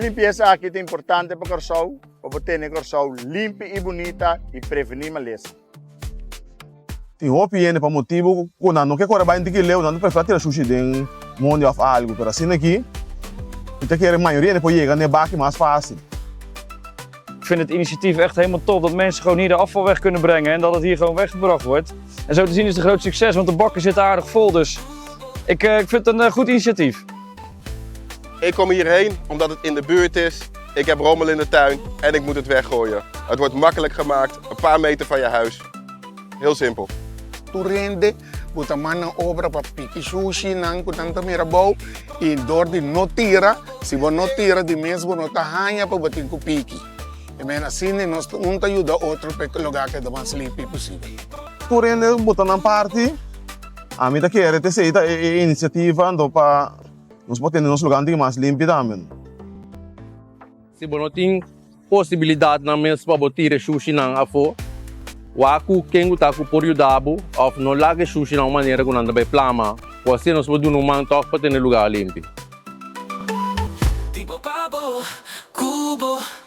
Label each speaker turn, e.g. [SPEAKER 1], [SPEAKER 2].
[SPEAKER 1] limpiesa aki ta importante pa Kòrsou pa bo tene Kòrsou limpi i bunita i prevení malesa.
[SPEAKER 2] Tin hopi hende pa motibu ku nan no ke kore bai tiki leu, nan ta preferá tira shushi den mondi òf algu. Pero asina aki mi ta kere mayoria hende por yega na e baki mas fásil.
[SPEAKER 3] Ik vind het initiatief echt helemaal top dat mensen gewoon hier de afval weg kunnen brengen en dat het hier gewoon weggebracht wordt. En zo te zien is het een groot succes, want de bakken zitten aardig vol. Dus ik, eh, ik vind het een eh, goed initiatief.
[SPEAKER 4] Ik kom hierheen omdat het in de buurt is. Ik heb rommel in de tuin en ik moet het weggooien. Het wordt makkelijk gemaakt, een paar meter van je huis. Heel simpel.
[SPEAKER 5] Tur hende ku ta man na obra pa piki shushi nan ku nan ta mira bou i dor di no tira, si bo no tira di mes bo no ta haña pa bo tin ku piki. E men asina nos un ta yuda otro pa e lugá keda mas limpi posibel.
[SPEAKER 2] Tur hende bota nan parti, ami ta kere ta esei ta e inisiativa anto pa nos por tene nos lugá un tiki mas limpi tambe.
[SPEAKER 6] Si bo no tin posibilidatnan mes pa bo tira e shushinan afó, wak ku ken ku ta ku por yuda bo òf no laga e shushinan un manera ku nan ta bai plama, ku asina nos por duna un man tòg pa tene e lugá limpi.
[SPEAKER 7] Di bo pa bo, ku bo.